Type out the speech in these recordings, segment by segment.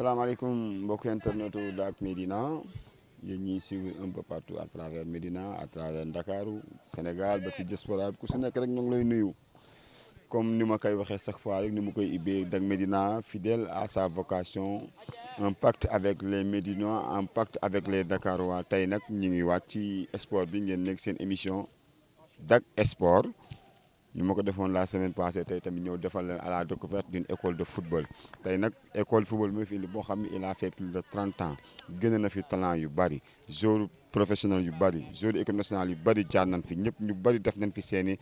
asalaamaaleykum mbokki internetu Dak Médina yéen ñiy suivre un peu partout à travers Médina à travers Ndakaaru Sénégal ba si diaspora ku si nekk rek ñu ngi lay nuyu comme ni ma koy waxee chaque fois rek ni mu koy ibbee Dak Médina fidèle à sa vocation un pacte avec les Médinois un pacte avec les Dakarois tey nag ñu ngi waat ci sport bi ngeen nekk seen émission Dak Sport. ñu ma ko defoon la semaine passée tey tamit ñëw defal leen à la découverte d'une école de football tey nag école football bi fi indi boo xam ne il a fait plus de 30 ans génne na fi talent yu bëri joueur professionnel yu bëri joueur équipe nationale yu bëri jaar nañ fi ñëpp ñu bëri def nañ fi seen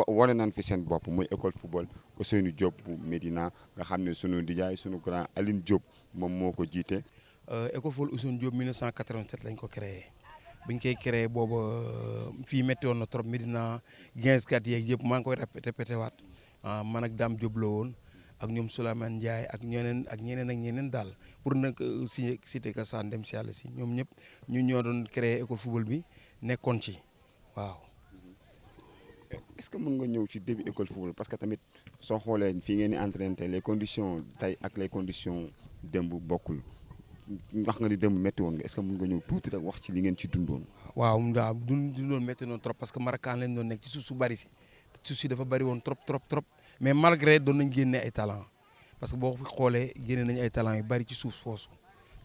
wane nañ fi seen bopp muy école football Ousseynou Diop bu Médina nga xam ne sunu dijaay sunu grand Aline Diop moom moo ko jiite. école football Ousseynou Diop 1987 lañ ko créé. biñ koy créé booba fii métti woon na trop Médina 15 yeeg yëpp maa ngi koy répété waat man ak Dame Diop la woon ak ñoom Souleymane Ndiaye ak ñeneen daal pour nag si cité ka san dem si yàlla si ñoom ñëpp ñu ñoo doon créé école football bi nekkoon ci waaw. est-ce que mën nga ñëw ci début école football parce que tamit soo xoolee fii ngeen di entraîné les conditions tey ak les conditions démb bokkul. wax nga di dem métti woon nga est-ce que mën nga ñëw tuuti rek wax ci li ngeen ci dundoon. waaw dundoon métti noonu trop parce que marakaan lañ doon nekk ci suuf su bari si suuf si dafa bari woon trop mais malgré doon nañ génne ay talent parce que boo xoolee génne nañu ay talent yu bari ci suuf foosu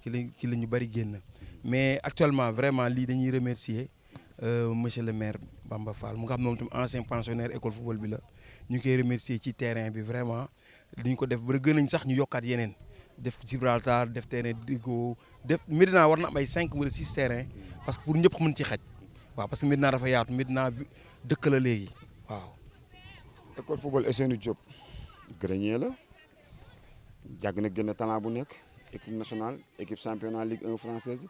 ci la ñu bari génn mais actuellement vraiment lii dañuy remercier monsieur le maire Bamba Fall mu nga xam ne moom tamit ancien pensionnaire école football bi la ñu koy remercier ci terrain bi vraiment li ñu ko def ba gën nañ sax ñu yokkaat yeneen. def Gibraltar def terrain Digo def Médina war na am ay 5 wala 6 terrain parce que pour ñëpp mën ci xaj waaw parce que Médina dafa yaatu Médina dëkk la léegi waaw. école football Ousseynou Diop grenier la jàgg na génn talent bu nekk équipe nationale équipe championnat Ligue 1 française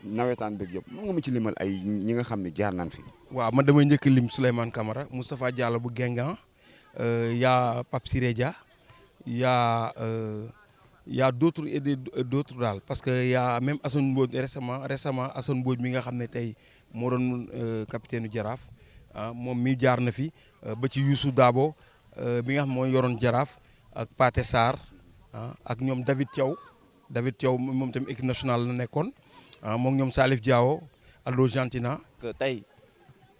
nawetaan bëgg yëpp mën nga ma ci limal ay ñi nga xam ne jaar nañ fi. waaw man damay njëkk lim Souleymane Camara Moustapha Diallo bu Guingamp yaa Pape Siré Dia yaa. y a d'autres et d'autres daal parce que y a même Assane Mbodj récemment Assane Mbodj mi nga xam ne tey moo doon capitaine u Jaraaf moom mi jaar na fi ba ci Youssou Dabo bi nga xam mooy yoroon Jaraaf ak Pathé Sarr ak ñoom David Thiaw moom tamit équipe nationale la nekkoon moom ñoom Salif Diao Aldo Gentina. tey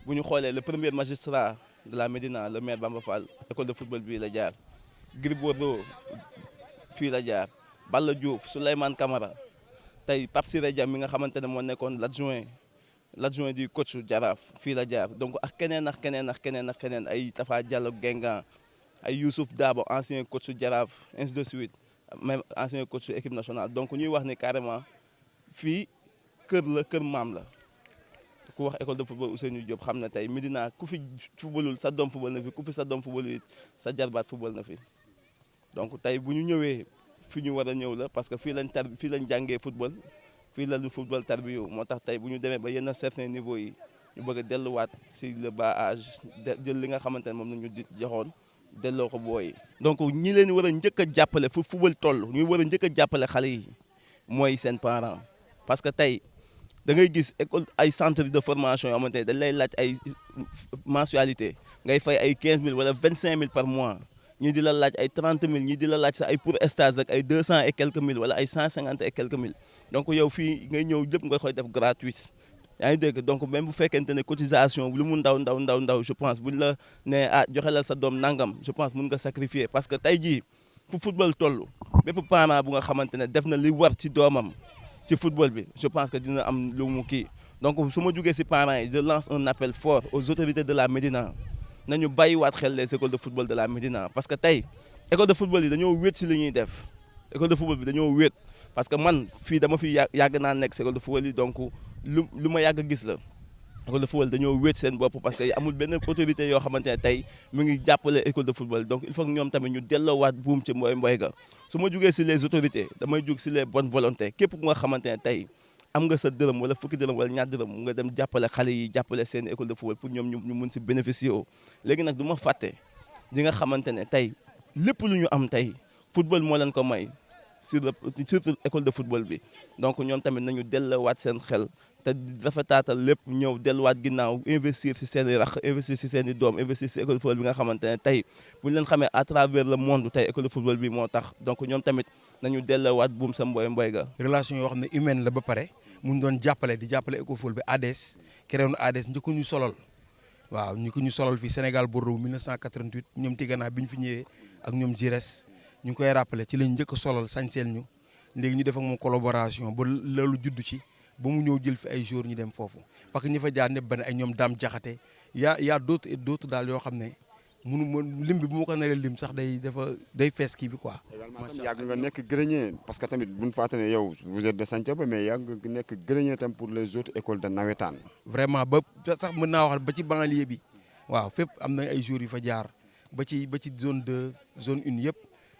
bu ñu xoolee le premier magistrat de la Médina le maire Bamba Fall école de football bii la jaar Gris Bordeaux fii la jaar Balla Diouf Souleymane Camara tey Pape Siré Dia mi nga xamante ne moo nekkoon l'adjoint du coach Jaraaf fii la jaar donc ak keneen ay Tafa Diallo Guingamp ay Youssouf Dabo ancien coach Jaraaf ainsi de suite même ancien coach équipe nationale donc ñuy wax ni carrément fii kër maam la ku wax école de football Ousseynou Diop xam ne tey Médina ku fi footballul sa doom football na fi ku fi sa doom footballul it sa jarbaat football na fi donc tey bu ñu ñëwee fi ñu war a ñëw la parce que fii lañ jàngee football fii la ñu football tarbiyu moo tax tey bu ñu demee ba yenn certain niveau yi ñu bëgg a delluwaat si le bas âge jël li nga xamante ne moom la ñu di joxoon delloo ko booy. donc ñi leen war a njëkk a jàppale fu football toll ñu war a njëkk a jàppale xale yi mooy seen parents parce que tey da ngay gis école ay centre de formation yoo xamante ne dañ lay laaj ay mensualité ngay fay ay 15000 wala 25000 par mois. ñii di la laaj ay 30000 ñii di la laaj sax ay pour stage rek ay 200 et quelques mille wala ay 150 et quelques mille donc yow fii ngay ñëw lépp nga koy def gratuit yaa ngi dégg donc même bu fekkente ne cotisation lu mu ndaw je pense buñ la ne joxe la sa doom nangam je pense mun nga sacrifier parce que tey jii fu football toll bépp parent bu nga xamante ne def na li war ci doomam ci football bi je pense que dina am lu mu kii donc su ma jugee si parents yi je lance un appel fort aux autorités de la Médina. nañu bàyyiwaat xel les écoles de football de la Médina parce que tey école de football yi dañoo wéet si li ñuy def école de football bi dañoo wéet parce que man fii dama fi yàgg naa nekk si école de football yi donc lu ma yàgg gis la école de football dañoo wéet seen bopp parce que amul benn autorité yoo xamante ne tey mu ngi jàppale école de football donc il faut que ñoom tamit ñu delloowaat buum ci mboy ga su ma jugee si les autorités damay jug si les bonnes volontés képp ku nga xamante ne tey am nga sa dërëm wala fukki dërëm wala ñaar dërëm nga dem jàppale xale yi jàppale seen école de football pour ñoom ñu mun si bénéficier woo léegi nag du ma fàtte di nga xamante ne tey lépp lu ñu am tey football moo leen ko may surtout école de football bi donc ñoom tamit nañu delluwaat seen xel te rafetaatal lépp ñëw delluwaat ginnaaw investir si seen i rax investir si seen i doom investir si école de football bi nga xamante ne tey bu ñu leen xamee à travers le monde tey école de football bi moo tax donc ñoom tamit nañu delloowaat buum sa mboy mboy ga. relation yoo xam ne humaine la ba pare mun doon jàppale di jàppale Ecoful bi ADS créé na ADS njëkk ñu solal waaw ñu ko ñu solal fii Sénégal Bordeaux 1988 ñoom Tigana bi ñu fi ñëwee ak ñoom Jires ñu ngi koy rappelé ci lañ njëkk a solal sañseel ñu léegi ñu def ak moom collaboration ba loolu judd ci ba mu ñëw jël fi ay jours ñu dem foofu parce que ñi fa jaar ñëpp ba ne ay ñoom Dame Diakhaté yaa d'autres et d'autres daal yoo xam ne munu ma lim bi bu ma ko naree lim sax day fees kii bi quoi. également tam yàgg nga nekk grenier parce que tamit bu ñu fàtte ne yow vous êtes de Santhiaba mais yàgg nga nekk grenier tam pour les autres écoles de nawetaan. vraiment ba sax mën naa wax ba ci banlieue bi waaw fépp am na ay jours yu fa jaar ba ci zone 2 zone 1 yëpp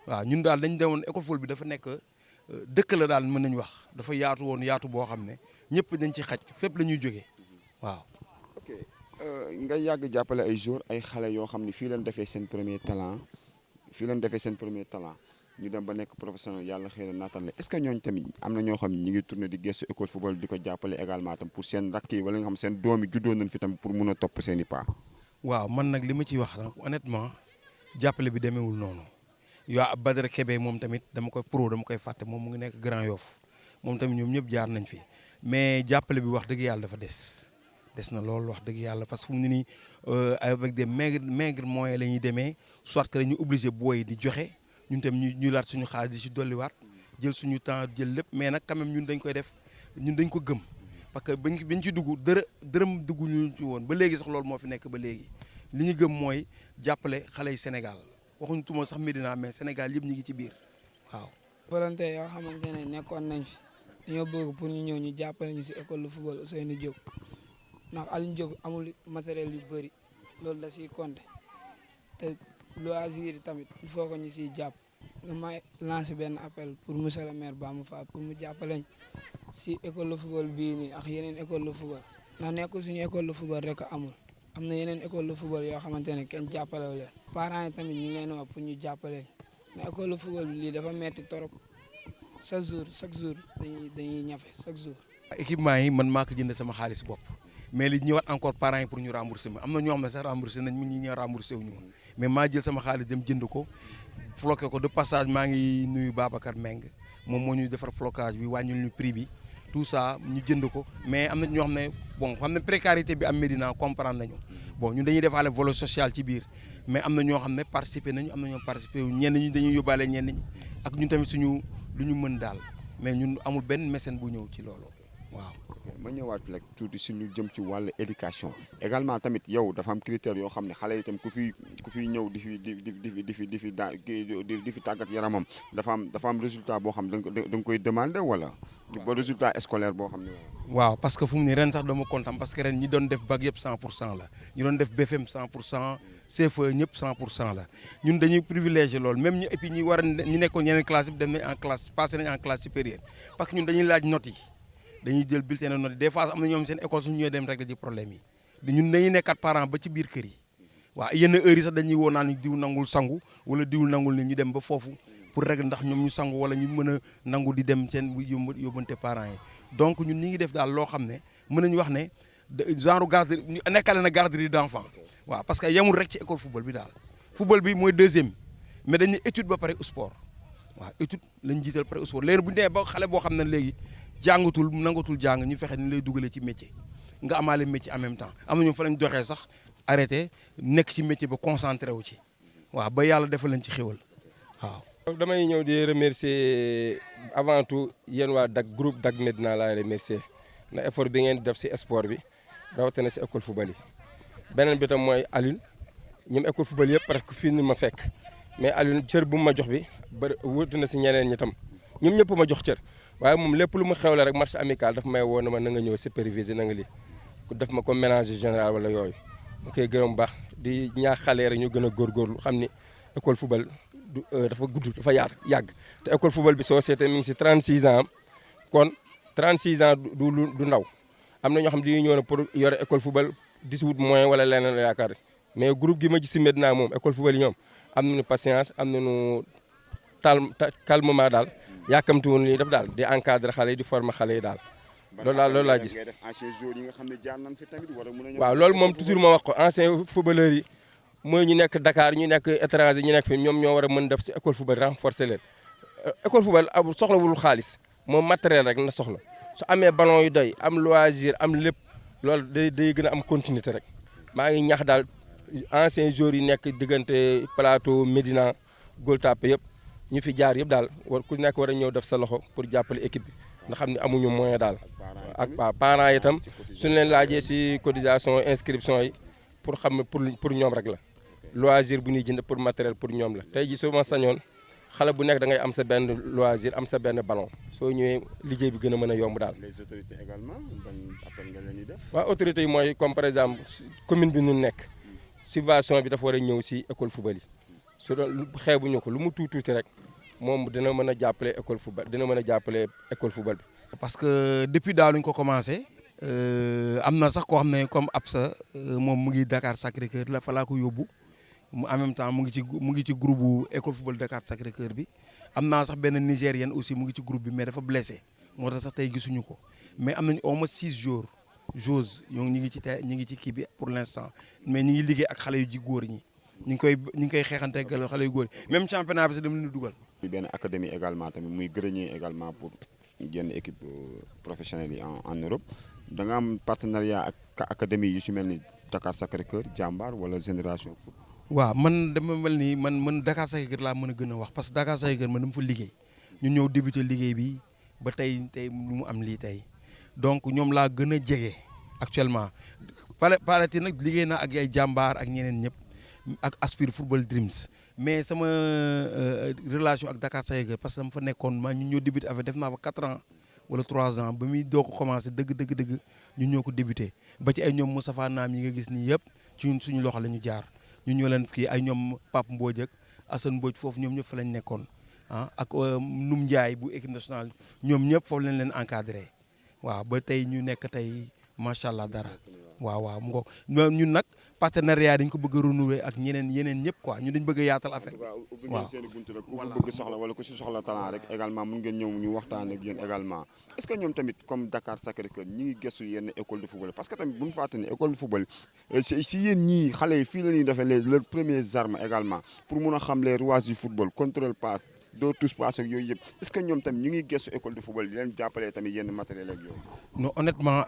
waaw ñun daal dañ demoon Ecoful bi dafa nekk dëkk la daal mën nañu wax dafa yaatu woon yaatu boo xam ne ñëpp dañ ci xaj fépp la ñuy jógee waaw. ok nga yàgg jàppale ay jours ay xale yoo xam ne fii leen defee seen premier talent ñu dem ba nekk professionnel yàlla xëy na naatal la est-ce que ñooñu tamit am na ñoo xam ne ñu ngi tourné di gëstu école football di ko jàppale également tam pour seen rakk yi wala nga xam seen doom yi juddoo nañ fi tam pour mun a topp seen i pas. waaw man nag li ma ciy wax nag honnêtement jàppale bi demeewul noonu yow Badara Kébé moom tamit dama koy fàtte moom mu ngi nekk Grand Yoff moom tamit ñoom ñëpp jaar nañ fi mais jàppale bi wax dëgg yàlla dafa des na loolu wax dëgg yàlla parce que fu mu ne nii avec des maigres moyens la ñuy demee soit que dañu obligé booy di joxe ñun tam ñu laat suñu xaalis di si dolliwaat jël suñu temps jël lépp mais nag quand même ñun dañ koy def ñun dañ ko gëm parce que bañ ci dugg dërëm dugg ñu ci woon ba léegi sax loolu moo fi nekk ba léegi li ñu gëm mooy jàppale xale yi Sénégal waxuñu tuma sax Médina mais Sénégal yëpp ñu ngi ci biir waaw. volonté yoo xamante ne nekkoon nañ fi dañoo bëgg pour ñu ñëw ñu jàppale ñu si école de football Ousseynou Diop ndax Alioune Diop amul matériel yu bëri loolu da siy compter te loisir yi tamit il faut que ñu siy jàpp nga may lancer benn appel pour monsieur le maire Bamba Fall pour mu jàppaleñ si école de football bii nii ak yeneen école de football ndax nekkul suñu école de football rek amul am na yeneen école de football yoo xamante ne kenn jàppalewu leen parents yi tamit ñu ngi leen wax pour ñu jàppaleñ ndax école de football bi lii dafa metti torop chaque jour dañuy ñafe chaque jour. équipement yi man maa ko jënd sama xaalis bopp mais li ñëwaat encore parents yi pour ñu rembourser ma am na ñoo xam ne sax remboursé nañ ñu ñëw remboursé wu ñu ma mais maa jël sama xaalis dem jënd ko floqué ko de passage maa ngi nuyu Babacar Meng moom moo ñu defar flocage bi wàññil ñu prix bi tout ça ñu jënd ko mais am na ñoo xam ne bon xam ne précarité bi am Médina comprendre nañu bon ñun dañuy defaale volet social ci biir mais am na ñoo xam ne participer nañu am na ñoo participer wu ñenn ñi dañuy yóbbaale ñenn ñi ak ñun tamit suñu lu ñu mën daal mais ñun amul benn mécène bu ñëw ci loolu waaw. ma ñëwaat rek tuuti si lu jëm ci wàllu éducation également tamit yow dafa am critères yoo xam ne xale yi tam ku fi ñëw di fi tàggat yaramam dafa am résultat boo xam da nga koy demander wala. ba résultat scolaire boo xam ne. waaw parce que fu mu ne ren sax dama kontaan parce que ren ñi doon def bac yëpp 100% la ñu doon def BFM 100% CFE ñëpp 100% la ñun dañuy privilégié loolu même ñu et puis ñi war a ñu nekkoon yeneen classe bi dem nañ en classe passé nañ en classe supérieure parce que ñun dañuy laaj notes yi. dañuy jël bulletin de notes des fois am na ñoom seen école suñu ñëwee dem régler ji problème yi ñun dañuy nekkat parents ba ci biir kër yi waaw yenn heures yi sax dañuy woo naan diw nangul sangu wala diwul nangul ni ñu dem ba foofu pour régler ndax ñoom ñu sangu wala ñu mën a nangu di dem seen yóbbante parents yi donc ñun ñi ngi def daal loo xam ne mën nañu wax ne genre garderie ñu nekkale na garderie d'enfant waaw parce que yemul rek ci école football bi daal football bi mooy deuxième mais dañuy étude ba pare sport waaw étude lañ jiital pare sport léegi bu ñu demee ba xale boo xam ne léegi jàngatul nangatul jàng ñu fexe ni lay dugalee ci métier nga amaale métier en même temps am na ñoom fa lañ doxee sax arrêté nekk ci métier ba concentré wu ci waaw ba yàlla defal lañ ci xéwal waaw. damay ñëw di remercier avant tout yéen waa groupe Dak Médina laay remercier ndax effort bi ngeen def si sport bi rawatina si école football yi beneen bi tam mooy Alioune ñoom école football yëpp parce que fii ni ma fekk mais Alioune cër bu ma jox bi ba wut na si ñeneen ñi tam ñoom ñëpp ma jox cër. waaye moom lépp lu mu xewle rek match amical daf may woo na ma na nga ñëw superviser na nga li ku def ma comme ménager général wala yooyu ma koy gërëm baax di ñaax xale rek ñu gën a góorgóorlu xam ni école football dafa gudd dafa yàgg te école football bi soo seetee mi ngi si 36 ans kon 36 ans du ndaw am na ñoo xam dañuy ñëw na pour yore école football 18 moyen wala leneen la yaakaar mais groupe gi ma gis si Médina moom école football yi ñoom am nañu patience am nañu calmement daal yàkkamti woon lii def daal di encadrer xale yi di former xale yi daal loolu laa gis. waaw loolu moom toujours ma wax ko ancien footballeurs yi mooy ñu nekk Dakar ñu nekk étranger ñu nekk fi ñoom ñoo war a mën def si école football renforcer leen école football soxlawul xaalis moom matériel rek na soxla su amee ballon yu doy am loisir am lépp loolu day gën a am continuité rek maa ngi ñax daal anciens joueurs yi nekk diggante Plateau Médina Gueule Tapée yëpp ñu fi jaar yëpp daal ku nekk war a ñëw def sa loxo pour jàppale équipe bi nga xam ne amuñu moyen daal ak parents yi itam suñu leen laajee si cotisation inscription yi pour xam ne pour ñoom rek la loisir bu ñuy jënd pour matériel pour ñoom la tey ji su ma sañoon xale bu nekk da ngay am sa benn loisir am sa benn ballon soo ñëwee liggéey bi gën a mën a yomb daal. les autorités également ban appel nga leen di def. waaw autorités yi mooy comme par exemple commune bi ñu nekk subvention bi dafa war a ñëw si école football yi su doon xeebuñu ko lu mu tuuti rek moom dina mën a jàppale école football dina mën a jàppale école football bi. parce que depuis daaw lañ ko commencé am na sax koo xam ne comme Absa moom mu ngi Dakar Sacré-Cœur la fa laa ko yóbbu. en même temps mu ngi ci groupe bu école football Dakar Sacré-Cœur bi am naa sax benn Nigérienne aussi mu ngi ci groupe bi mais dafa blessé moo tax sax tey gisuñu ko mais am nañu au moins 6 joueuses ñoo ñu ngi ci kii bi pour l'instant mais ñu ngi liggéey ak xale yu ji góor ñi ñu ngi koy xeexante ak xale yu góor yi même championnat bi sax dama leen dugal. benn académie également tamit muy grenier également pour yenn équipe professionnelle yi en Europe da nga am partenariat ak académie yu ci mel ni Dakar Sacré-Cœur Jàmbaar wala Génération Foot. waaw man dama mel ni man Dakar Sacré-Cœur laa mën a gën a wax parce que Dakar Sacré-Cœur man dama fa liggéey ñu ñëw débuté liggéey bi ba tey mu am lii tey donc ñoom laa gën a jege actuellement parati nag liggéey naa ak ay Jàmbaar ak ñeneen ñëpp ak Aspire Football Dreams mais sama relation ak Dakar Sacré-Cœur parce que dama fa nekkoon ñu ñëw débuté affaire def naa fa 4 ans wala 3 ans ba muy doo ko commencé dëgg ñu ñoo ko débuté ba ci ay ñoom Moustapha Naam yi nga gis nii yëpp ci suñu loxo la ñu jaar. ñu ñoo leen kii ay ñoom Pape Mbodj ak Assane Mbodj foofu ñoom ñëpp fa lañ nekkoon ak Num Ndiaye bu équipe nationale ñoom ñëpp foofu lañ leen encadré waaw ba tey ñu nekk tey macha allah dara waaw mu ngo ñun nag partenariat dañ ko bëgg a renouveler ak yeneen ñëpp quoi ñu dañ bëgg a yaatal affaire ubbi ngeen seen buntu rek ku bëgg soxla wala ku si soxla talent rek également mun ngeen ñëw ñu waxtaan ak yéen également est-ce que ñoom tamit comme Dakar Sacré-Cœur ñi ngi gëstu yenn école de football parce que tamit bu ñu fàtte ne école de football si yéen ñii xale yi fii la ñuy defee leurs premières armes également pour mun a xam les rouages du football contrôle passe doo tous passe ak yooyu yëpp est-ce que ñoom tamit ñu ngi gëstu école de football di leen jàppalee tamit yenn matériel ak yooyu. non honnêtement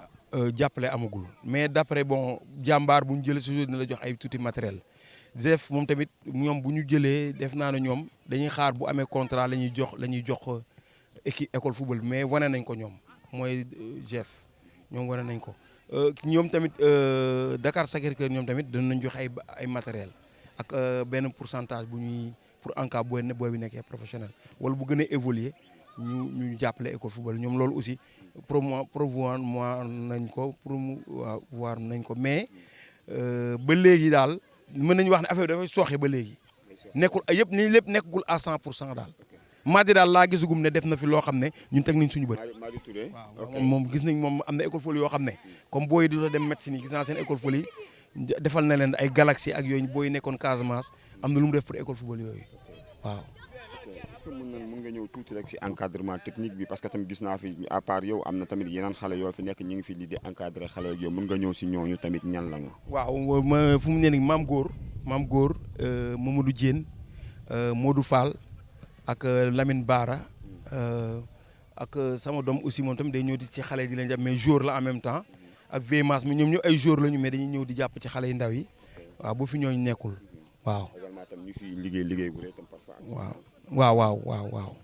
jàppale amagul mais d'après bon Jàmbaar bu ñu jëlee si dina la jox ay tuuti matériel Zef moom tamit ñoom bu ñu jëlee def naa ne ñoom dañuy xaar bu amee contrat la ñuy jox équipe école football mais wane nañ ko ñoom mooy Zef ñoom wane nañ ko ñoom tamit Dakar Sacré-Cœur ñoom tamit danañ jox ay matériel ak benn pourcentage bu ñuy pour en cas booy bi nekkee professionnel wala bu gën a évoluer ñu jàppale école football ñoom loolu aussi promouvoir nañ ko promouvoir nañ ko mais ba léegi daal mën nañu wax ne affaire bi dafay sooxe ba léegi nekkul yëpp nii lépp nekkul à 100% daal Madi daal laa gisugum ne def na fi loo xam ne ñun teg nañ suñu bët. Madi Touré waaw moom gis nañ moom am na école football yoo xam ne comme booy di dem médecine yi gis naa seen école football yi defal na leen ay galaxie ak yooyu booy nekkoon Casamance am na lu mu def pour école football yooyu waaw. est-ce que mën nga ñëw tuuti rek si encadrement technique bi parce que tamit gis naa fi à part yow am na tamit yeneen xale yoo fi nekk ñu ngi fi li di encadré xale ak yow mën nga ñëw si ñooñu tamit ñan la nga. waaw fu mu ne nii maam góor Mamadou Diène Modou Fall ak Lamine Bara ak sama doom aussi moom tamit day ñëw di ci xale yi di leen jàpp mais jour la en même temps ak Vémas mi ñoom ñëpp ay jour lañu mais dañuy ñëw di jàpp ci xale yu ndaw yi waaw bu fi ñooñu nekkul waaw. également tam ñu fi liggéey bu rëy tam parfois. waaw.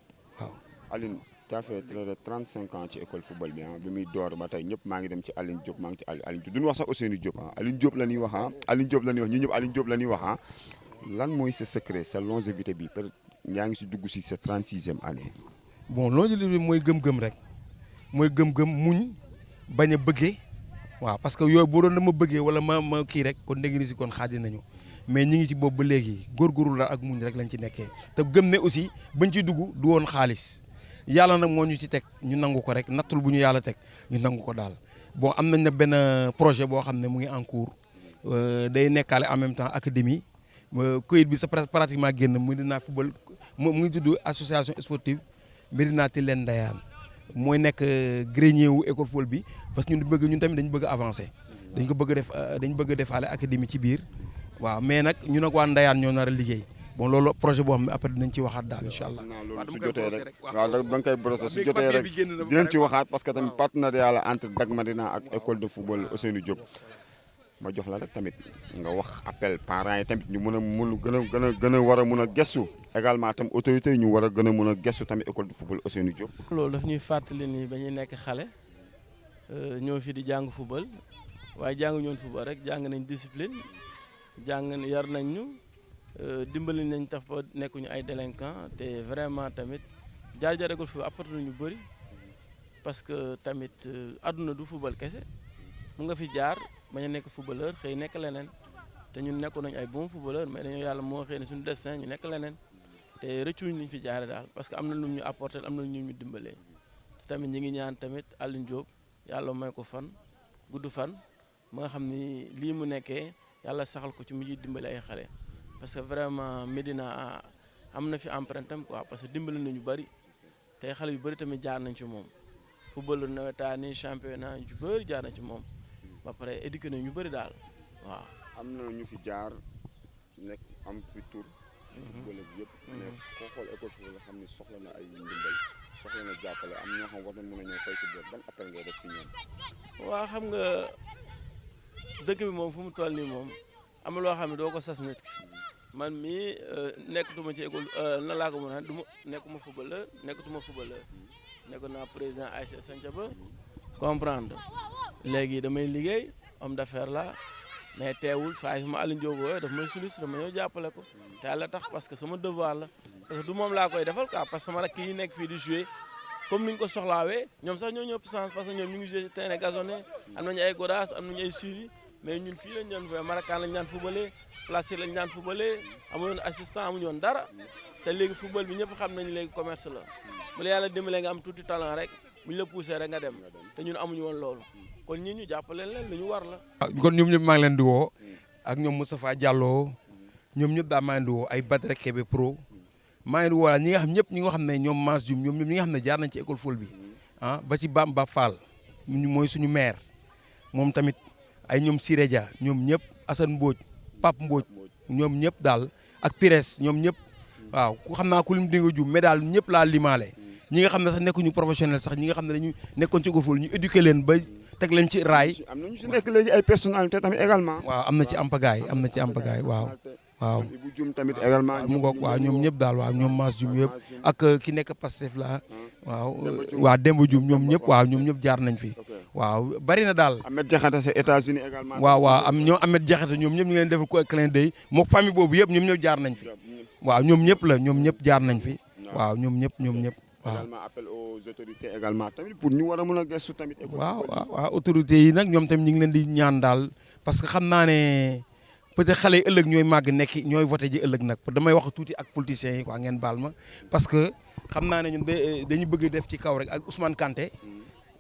Aline tu as fait 35 ans ci école football bi bi muy door ba tey ñëpp maa ngi dem ci Aline Diop maa ngi ci Aline Diop duñu wax sax Ousseynou Diop Aline Diop la ñuy wax Aline Diop la ñuy wax ñun ñëpp Aline Diop la ñuy wax lan mooy sa secret sa longévité bi peut-être yaa ngi si dugg si sa 36e année. bon longévité bi mooy gëm-gëm rek mooy gëm-gëm muñ bañ a bëggee waaw parce que yooyu boo doon dama bëggee wala ma kii rek kon dégg nga si kon xaadi nañu mais ñi ngi ci boobu ba léegi góorgóorlu la ak muñ rek lañ ci nekkee te gëm ne aussi bañ ci dugg du woon xaalis yàlla nag moo ñu ci teg ñu nangu ko rek nattul bu ñu yàlla teg ñu nangu ko daal bon am nañ na benn projet boo xam ne mu ngi en cours day nekkaale en même temps académie këyit bi sa pratiquement génn Médina football mu ngi tudd association sportive Médina Tilène Ndayane mooy nekk grenier wu école football bi parce que ñun tamit dañu bëgg a avancer dañ ko bëgg a def dañu bëgg a defaale académie ci biir waaw mais nag ñun ak waa Ndayane ñoo nar a liggéey bon loolu projet boo xam ne après dinañ ci waxaat daal incha allah. loolu su jotee rek waaw da nga koy brosser su jotee rek dinañ ci waxaat parce que tamit partenariat la entre Dak Médina ak école de football Ousseynou Diop. ma jox la rek tamit nga wax appel parents yi tamit ñu mën a gën a war a mën a gestu également tam autorités yi ñu war a gën a mën a gestu tamit école de football Ousseynou Diop. loolu daf ñuy fàttali ni ba ñuy nekk xale ñoo fi di jàng football waaye jàng ñoon football rek jàng nañ discipline jàng yar nañ ñu dimbali nañ tax ba nekkuñu ay délinquant te vraiment tamit jaar-jaar école football apporté ñu bëri parce que tamit àdduna du football kese mu nga fi jaar bañ a nekk footballeur xëy nekk leneen te ñun nekkoon nañu ay bon footballeur mais dañoo yàlla moo xëy ne suñu destin ñu nekk leneen te rëccuñ liñ fi jaare daal parce que am na lu ñu apporté am na lu ñu dimbalee tamit ñi ngi ñaan tamit Alioune Diop yàlla may ko fan gudd fan ba nga xam ni lii mu nekkee yàlla saxal ko ci mu ji dimbale ay xale parce que vraiment Médina am na fi empreinte am quoi parce que dimbali nañu bëri te xale yu bëri tamit jaar nañ ci moom football nawetaani championnat yu bëri jaar nañ ci moom ba pare éduqué nañu ñu bëri daal waaw. am na ñu fi jaar nekk am fi tur. football bi yëpp. mais koo xool école football nga xam ni soxla na ay ndimbal soxla na jàppale am ñoo xam war na mën a ñëw fay si bopp ban appel ngay def si ñoom. waaw xam nga dëkk bi moom fu mu toll nii moom am na loo xam ne doo ko sas nit ki man mii nekkatuma ci école na laa ko mën a nekkuma footballeur nekkoon naa président ASC Santhiaba comprendre léegi damay liggéey homme d'affaires la mais teewul saa yu ma Alioune Diop wooyee daf may sollicité dama ñëw jàppale ko te yàlla tax parce que sama devoir la parce que du moom laa koy defal quoi parce que sama rakk yi nekk fii di jouer comme ni ñu ko soxlaawee ñoom sax ñoo ñëpp sens parce que ñoom ñu ngi joué terrain gazonné am nañu ay godaas am nañu ay suivi mais ñun fii lañ doon fay Marakaan lañ daan footballé placé lañ daan footballé amuñu woon assistant amuñu woon dara te léegi football bi ñëpp xam nañu léegi commerce la bu la yàlla dimbalee nga am tuuti talent rek bu ñu la poussé rek nga dem te ñun amuñu woon loolu kon ñii ñu jàppale leen lu ñu war la. kon ñoom ñëpp maa ngi leen di woo ak ñoom Moustapha Diallo ñoom ñëpp daal maa ngi leen di woo ay Badara Kébé pro maa ngi leen di woo ñi nga xam ñëpp ñi nga xam ne ñoom Mass Dioum ñoom ñëpp ñi nga xam ne jaar nañ ci école football bi ah ba ci Bamba Fall mooy suñu maire moom tamit ay ñoom Siré Dia ñoom ñëpp Assane Mbodj Pape Mbodj ñoom ñëpp daal ak Pires ñoom ñëpp waaw ku xam naa ku lim di nga juum mais daal ñëpp laa limaale ñi nga xam ne sax nekkuñu professionnel sax ñi nga xam ne dañu nekkoon ci école football ñu éduqué leen ba teg leen ci raay. am na ñu si nekk léegi ay personnalité tamit également. waaw am na ci ampagaay waaw. waaw Ibou Dioum tamit également. mu ngoog waaw ñoom ñëpp daal waaw ñoom Mass Dioum yëpp ak ki nekk Pastef la waaw Demba Dioum ñoom ñëpp waaw ñoom ñëpp jaar nañ fi. waaw bari na daal. Ahmed Diakhaté c'est États-Unis également. waaw am ñoom Ahmed Diakhaté ñoom ñëpp ñu ngi leen defal ko clin d'œil mook famille boobu yëpp ñoom ñëpp jaar nañ fi. waaw ñoom ñëpp ñoom ñëpp jaar nañ fi. waaw ñoom ñëpp. waaw également appel aux autorités également tamit pour ñu war a mën a gëstu tamit. waaw autorités yi nag ñoom tamit ñu ngi leen di ñaan daal parce que xam naa ne peut-être xale yi ëllëg ñooy màgg nekk ñooy voté ji ëllëg nag damay wax tuuti ak politiciens yi quoi ngeen baal ma parce que xam naa ne ñun dañu bëgg def ci kaw rek ak Ousmane Kanté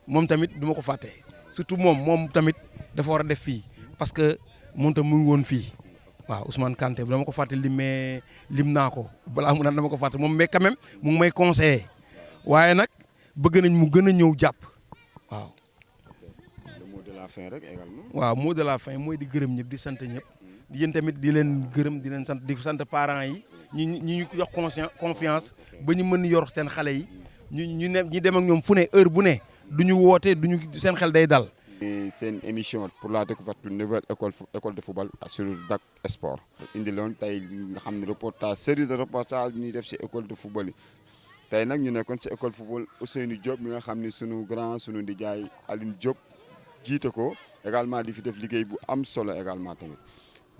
moom tamit du ma ko fàtte surtout moom tamit dafa war a def fii parce que moom tam mu ngi woon fii waaw Ousmane Kanté dama ko fàtte lim naa ko balaa mu naan dama ko fàtte moom mais quand même mu ngi may conseillé waaye nag bëgg nañ mu gën a ñëw jàpp waaw. le mot de la fin rek également. waaw mot de la fin mooy di gërëm ñëpp di sant ñëpp yéen tamit di leen gërëm di leen sant di sant parents yi ñi ñu jox confiance ba ñu mën yor seen xale yi ñu dem ak ñoom fu ne heure bu ne du ñu woote duñu seen xel day dal. seen émission pour la découverte d'une nouvelle école de football sur Dak Sport. indi loon tey nga xam ne reportage série de reportage bi ñuy def si école de football yi. tey nag ñu nekkoon si école football Ousseynou Diop mi nga xam ni sunu grand sunu ndijaay Alioune Diop jiite ko également di fi def liggéey bu am solo également tamit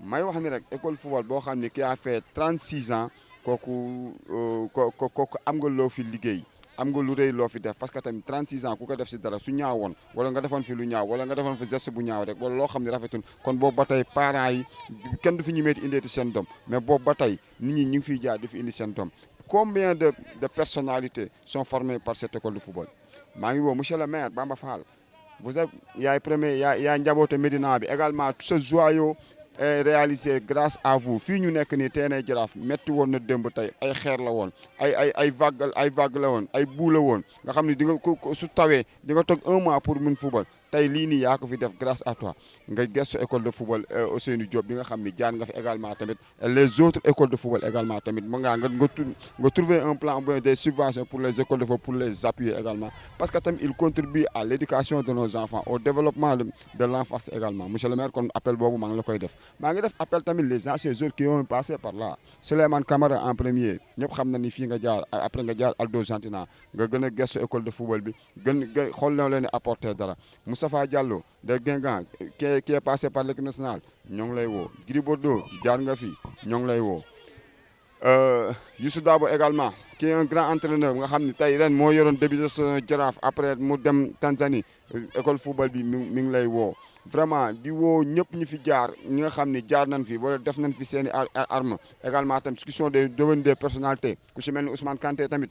may wax ni rek école football boo xam ni ki a fait 36 ans kooku am nga loo fi liggéey am nga lu rëy loo fi def parce que tamit 36 ans ku ko def si dara su ñaawoon wala nga defoon fi lu ñaaw wala nga defoon fi geste bu ñaaw rek wala loo xam ne rafetul kon boobu ba tey parents yi kenn du fi ñemeeti indeeti seen doom mais boobu ba tey nit ñi ñu ngi fiy jaar di fi indi seen doom. Combien de personnalités sont formées par cette école de football maa ngi woo monsieur le maire Bamba Fall vous êtes yaay njaboote Médina bi également tout ce joyau est réalisé grâce à vous fii ñu nekk nii terrain Jaraaf métti woon na démb tey ay xeer la woon ay vague la woon ay boue la woon nga xam ne di nga su tawee di nga toog un mois pour mun football tey lii nii yaa ko fi def grâce à toi nga gëstu école de football Ousseynou Diop bi nga xam ni jaar nga fi également tamit les autres écoles de football également tamit mu nga trouver un plan des subventions pour les écoles de football pour les appuyer également parce que tamit il contribue à l'éducation de nos enfants au développement de l'enfance également monsieur le maire kon appel boobu maa ngi la koy def maa ngi def appel tamit les anciens joueurs qui ont passé par là Souleymane Camara en premier ñëpp xam na ni fii nga jaar après nga jaar Aldo Gentina nga gën a gëstu école de football bi gën xool na leen apporter dara Moustapha Diallo de Guingamp qui est passé par l'équipe nationale ñoo ngi lay woo Gris Bordeaux jaar nga fi ñoo ngi lay woo Youssou Dabo également qui est un grand entraîneur nga xam ne tey ren moo yoroon début de saison Jaraaf après mu dem Tanzanie école football bi mi ngi lay woo vraiment di woo ñëpp ñu fi jaar ñi nga xam ne jaar nañ fi wala def nañ fi seen i arme également tamit qui sont devenus des personnalités ku ci mel ni Ousmane Kanté tamit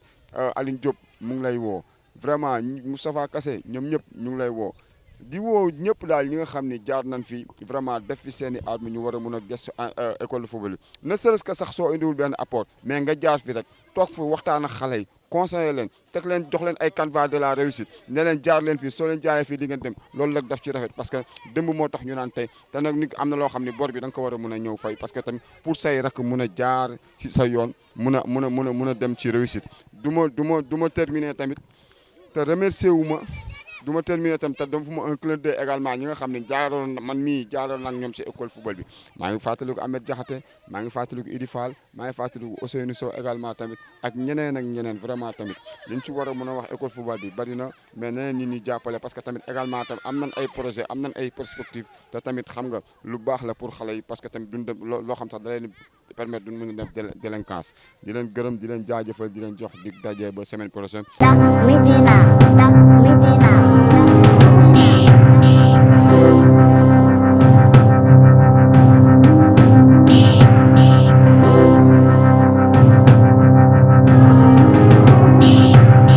Aline Diop mu ngi lay woo vraiment Moustapha Kassé ñoom ñëpp ñu ngi lay woo di woo ñëpp daal ñi nga xam ni jaar nañ fi vraiment def fi seen i arme ñu war a mun a gëstu école de football bi ne serait-ce que sax soo indiwul benn apport mais nga jaar fi rek toog fi waxtaan ak xale yi conseiller leen teg leen jox leen ay canevas de la réussite ne leen jaar leen fii soo leen jaaree fii di ngeen dem loolu nag daf ci rafet parce que démb moo tax ñu naan tey te nag nit am na loo xam ne bor bi da nga ko war a mun a ñëw fay parce que tamit pour say rek mun a jaar si sa yoon mun a dem ci réussite du ma terminer tamit te remercier wu ma du ma terminer tam te dama fu ma un clin d'œil également ñi nga xam ne jaaroon man mii jaaroon nag ñoom si école football bi maa ngi fàttaliku Ahmed Diakhaté maa ngi fàttaliku Idi Fall maa ngi fàttaliku Ousseynou Sow également tamit ak ñeneen vraiment tamit liñ ci war a mën a wax école football bi bari na mais neneen ñi ñuy jàppale parce que tamit également tamit am nañ ay projet am nañ ay perspectives te tamit xam nga lu baax la pour xale yi parce que tamit duñ dem loo xam sax da leen permettre duñ mën a def délinquance di leen gërëm di leen jaajëfal di leen jox dig daje ba semaine prochaine.